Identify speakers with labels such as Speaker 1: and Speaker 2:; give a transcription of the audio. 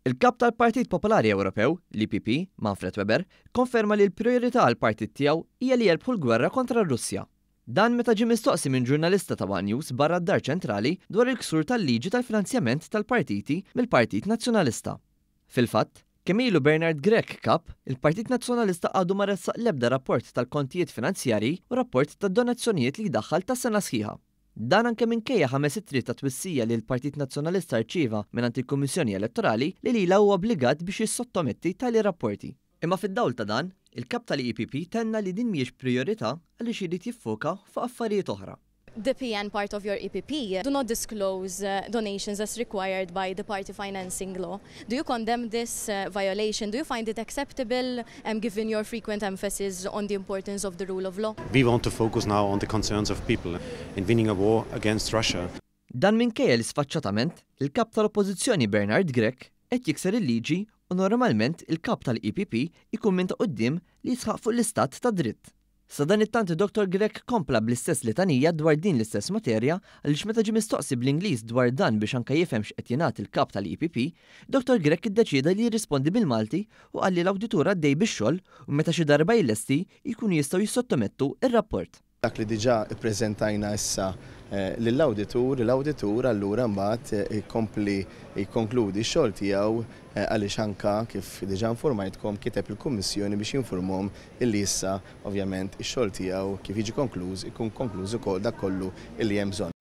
Speaker 1: Il-kap tal-Partit Popolari Ewropew, l-EPP, Manfred Weber, konferma li l-prijorità għall-partit tiegħu hija li jerbħu l-gwerra kontra r-Russja. Dan meta ġie mistoqsi minn ġurnalista ta' One News barra d-Dar Ċentrali dwar il-ksur tal-liġi tal-finanzjament tal-partiti mill-Partit Nazzjonalista. Fil-fatt, kemm ilu Bernard Grech kap, il-Partit Nazzjonalista għadu ma ressaq l-ebda rapport tal-kontijiet finanzjarji u rapport tad-donazzjonijiet li jdaħħal ta' sena sħiħa. Dan anke minkejja ħames ittri ta' twissija li l-Partit Nazzjonalista rċieva mingħand il-Kummissjoni Elettorali li lilha huwa obbligat biex jissottometti tali rapporti. Imma fid-dawl ta' dan, il-kap tal-EPP tenna li din mhijiex prijorità għaliex irid jiffoka fuq affarijiet oħra.
Speaker 2: The PN part of your EPP do not disclose donations as required by the party financing law. Do you condemn this violation? Do you find it acceptable given your frequent emphasis on the importance of the rule of law?
Speaker 3: We want to focus now on the concerns of people in winning a war against Russia.
Speaker 1: Dan minkejja li sfaċċatament il-kap tal-Oppożizzjoni Bernard Grech qed jikser il-liġi u normalment il-kap tal-EPP ikun minn ta' quddiem li jisħaq fuq l-istat ta' dritt. Sadanittant Dr. Grech kompla bl-istess litanija dwar din l-istess materja għaliex meta ġie mistoqsi bl-Ingliż dwar dan biex anke jifhem x'qed jingħad il-kap tal-EPP, Dr. Grech iddeċieda li jirrispondi bil-Malti u qal li l-awditur għaddej bix-xogħol u meta xi darba jlesti jkunu jistgħu jissottomettu ir-rapport.
Speaker 4: Dak li diġà ippreżentajna issa lill-awditur, l-awditur allura mbagħad ikompli jikkonkludi x-xogħol tiegħu għaliex anka kif diġà informajtkom kiteb il-Kummissjoni biex jinformhom illi issa ovvjament ix-xogħol tiegħu kif jiġi konkluż ikun konkluż ukoll dak kollu illi hemm bżonn.